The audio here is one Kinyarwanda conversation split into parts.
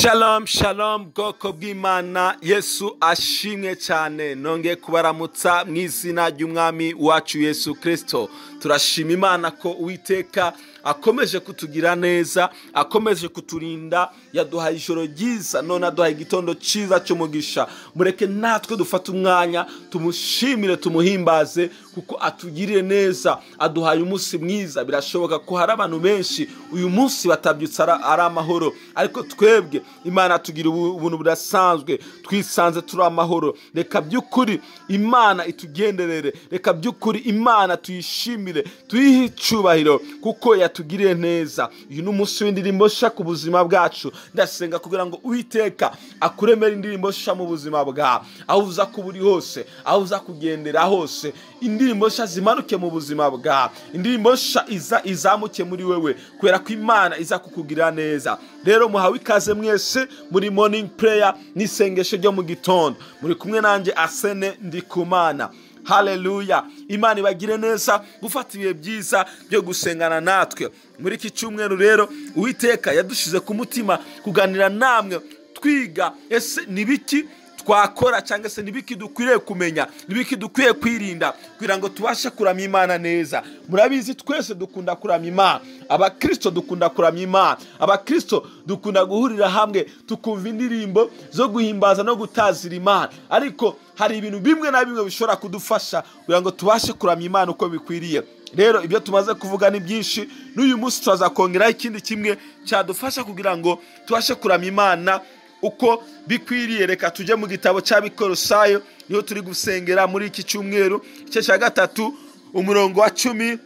Shalom shalom, bwoko bw'Imana, Yesu ashimwe cyane. Nongeye kubaramutsa mu izina ry'Umwami wacu Yesu Kristo. Turashima Imana ko Uwiteka akomeje kutugira neza, akomeje kuturinda, yaduhaye ijoro ryiza, none aduhaye igitondo cyiza cy'umugisha. Mureke natwe dufate umwanya tumushimire, tumuhimbaze kuko atugiriye neza, aduhaye umunsi mwiza. Birashoboka ko hari abantu benshi uyu munsi batabyutse ari amahoro, ariko twebwe Imana tugira ubuntu budasanzwe, twisanze turi amahoro. Reka by'ukuri Imana itugenderere, reka by'ukuri Imana tuyishimire, tuyihe icyubahiro kuko yatugiriye neza. Uyu ni umunsi w'indirimbo nshya ku buzima bwacu. Ndasenga kugira ngo Uwiteka akuremere indirimbo nshya mu buzima bwawe, aho uza kuba uri hose, aho uza kugendera hose, indirimbo nshya zimanuke mu buzima bwawe, indirimbo nshya iza izamuke muri wewe, kubera ko Imana iza kukugirira neza. Rero muhawe ikaze mwese muri morning prayer n'isengesho ryo mu gitondo. Muri kumwe nanjye Arsene Ndikumana. Haleluya. Imana ibagire neza gufata ibihe byiza byo gusengana natwe muri iki cyumweru. Rero Uwiteka yadushize ku mutima kuganira namwe, twiga ese nibiki twakora cyangwa se nibiki dukwiriye kumenya, nibiki dukwiye kwirinda kugira ngo tubashe kuramya Imana neza. Murabizi twese dukunda kuramya Imana, abakristo dukunda kuramya Imana, abakristo dukunda guhurira hamwe tukumva indirimbo zo guhimbaza no gutazira Imana. Ariko hari ibintu bimwe na bimwe bishobora kudufasha kugira ngo tubashe kuramya Imana uko bikwiriye. Rero ibyo tumaze kuvuga ni byinshi, n'uyu munsi turaza kongeraho ikindi kimwe cyadufasha kugira ngo tubashe kuramya Imana uko bikwiriye. Reka tujye mu gitabo cy'Abikorosayo, niho turi gusengera muri iki cyumweru, igice cya 3 umurongo wa 17.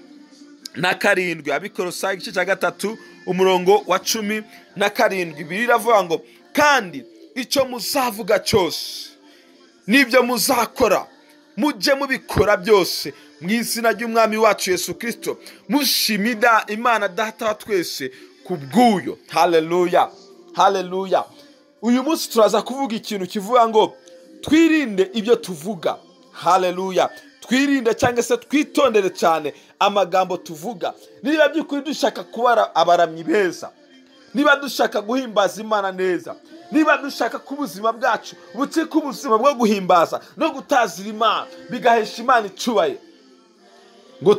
Abikorosayo igice cya 3 umurongo wa 17, Bibiliya iravuga ngo kandi icyo muzavuga cyose n'ibyo muzakora mujye mubikora byose mu izina ry'Umwami wacu Yesu Kristo, mushimira Imana Data wa twese kubw'uyo. Haleluya, haleluya. Uyu munsi turaza kuvuga ikintu kivuga ngo twirinde ibyo tuvuga. Haleluya. Twirinde cyangwa se twitondere cyane amagambo tuvuga. Niba by'ukuri dushaka kuba abaramyi beza, niba dushaka guhimbaza Imana neza, niba dushaka ko ubuzima bwacu butsika ubuzima bwo guhimbaza no gutazira Imana bigahesha Imana icyubahiro, ngo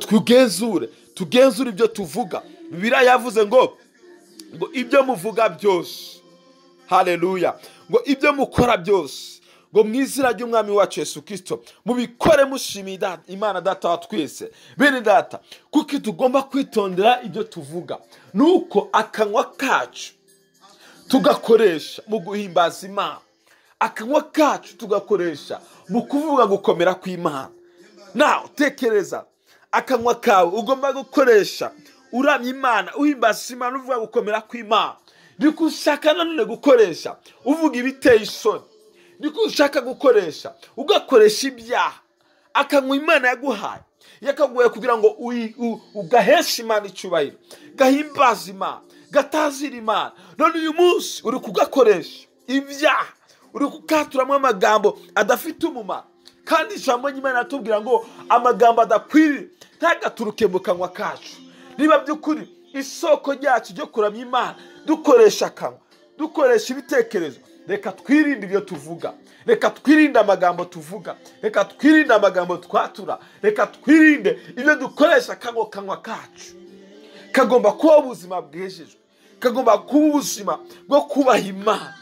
tugenzure ibyo tuvuga. Bibiliya yavuze ngo ibyo muvuga byose, haleluya, ngo ibyo mukora byose, ngo mu izina ry'Umwami wacu Yesu Kristo mubikore mushimira Imana Data wa twese. Bene Data, kuko tugomba kwitondera ibyo tuvuga, nuko akanwa kacu tugakoresha mu guhimbaza Imana, akanwa kacu tugakoresha mu kuvuga gukomera kw'Imana. Nawe tekereza akanwa kawe ugomba gukoresha uramya Imana, uhimbaza Imana, uvuga gukomera kw'Imana. Niko ushaka nanone gukoresha uvuga ibiteye isoni, niko ushaka gukoresha ugakoresha ibyaha. Akanwa Imana yaguhaye yakaguhaye kugira ngo ugaheshe Imana icyubahiro, gahimbaza Imana, gatazira Imana. None uyu munsi uri kugakoresha ibyaha, uri kukaturamo amagambo adafite umumaro. Kandi ijambo ry'Imana ratubwira ngo amagambo adakwiriye ntagaturuke mu kanwa kacu. Niba by'ukuri isoko ryacu ryo kuramya Imana dukoresha akanwa, dukoresha ibitekerezo, reka twirinde ibyo tuvuga, reka twirinde amagambo tuvuga, reka twirinde amagambo twatura, reka twirinde ibyo dukoresha akanwa kacu. Kagomba kuba ubuzima bwejejwe, kagomba kuba ubuzima bwo kubaha Imana.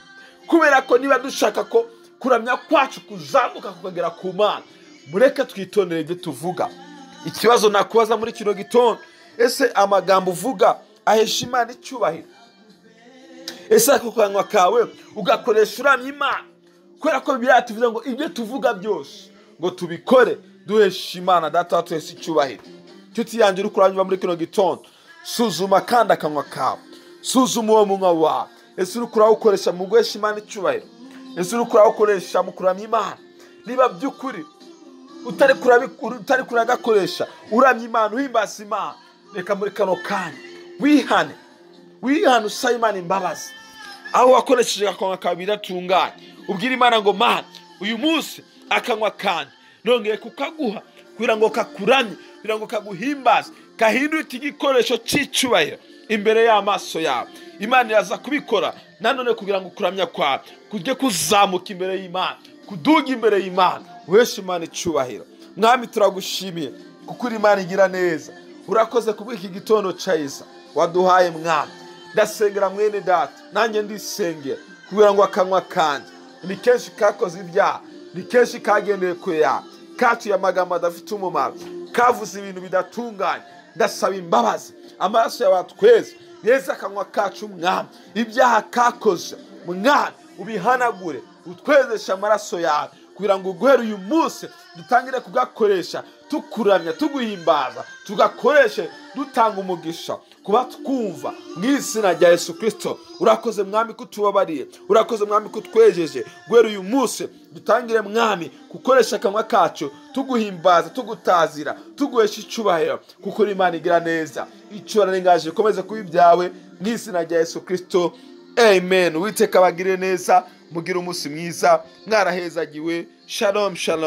Kubera ko niba dushaka ko kuramya kwacu kuzamuka kukagera ku Mana, mureke twitondere ibyo tuvuga. Ikibazo nakubaza muri kino gitondo, ese amagambo uvuga ahesha Imana icyubahiro? Ese ako kanwa kawe ugakoresha uramya Imana? Kubera ko Bibiliya tuvuze ngo ibyo tuvuga byose ngo tubikore duhesha Imana Data wa twese icyubahiro. Nshuti yanjye uri kuranyumva muri kino gitondo, suzuma kandi akanwa kawe, suzuma uwo munwa wawe. Ese uri kurawukoresha mu guhesha Imana icyubahiro? Ese uri kurawukoresha mu kuramya Imana? Niba by'ukuri utari kuragakoresha uramya Imana, uhimbaza Imana, reka muri kano kanya wihane, wihane usaba Imana imbabazi aho wakoresheje akanwa kawe bidatunganye. Ubwira Imana ngo Mana, uyu munsi akanwa kanjye nongeye kukaguha kugira ngo kakuramye, kugira ngo kaguhimbaze, kahinduke igikoresho cy'icyubahiro. imbere y'amaso yawe. Imana iraza kubikora nanone kugira ngo kuramya kwawe kujye kuzamuka imbere y'Imana, kuduga imbere y'Imana, uheshe Imana icyubahiro. Mwami, turagushimiye kuko uri Imana igira neza. Urakoze kubw'iki gitondo cyiza waduhaye Mwami. Ndasengera mwene data, nanjye ndisengera kugira ngo akanwa kanjye ni kenshi kakoze ibyaha, ni kenshi kagendeye kure yawe, katuye amagambo adafite umumaro, kavuze ibintu bidatunganye. Ndasaba imbabazi, amaraso yawe atweze neza akanwa kacu Mwami. Ibyaha kakoze Mwami ubihanagure, utwezeshe amaraso yawe, kugira ngo guhera uyu munsi dutangire kugakoresha tukuramya, tuguhimbaza, tugakoreshe dutanga umugisha kuba twumva mu izina rya Yesu Kristo. Urakoze Mwami kutubabariye, urakoze Mwami kutwejeje. Guhera uyu munsi dutangire Mwami gukoresha akanwa kacu tuguhimbaza, tugutazira, tuguhesha icyubahiro, kuko uri Imana igira neza. Icyubahiro n'ingaje bikomeze kuba ibyawe mu izina rya Yesu Kristo, amen. Uwiteka abagirire neza, mugire umunsi mwiza, mwarahezagiwe. Shalom, shalom.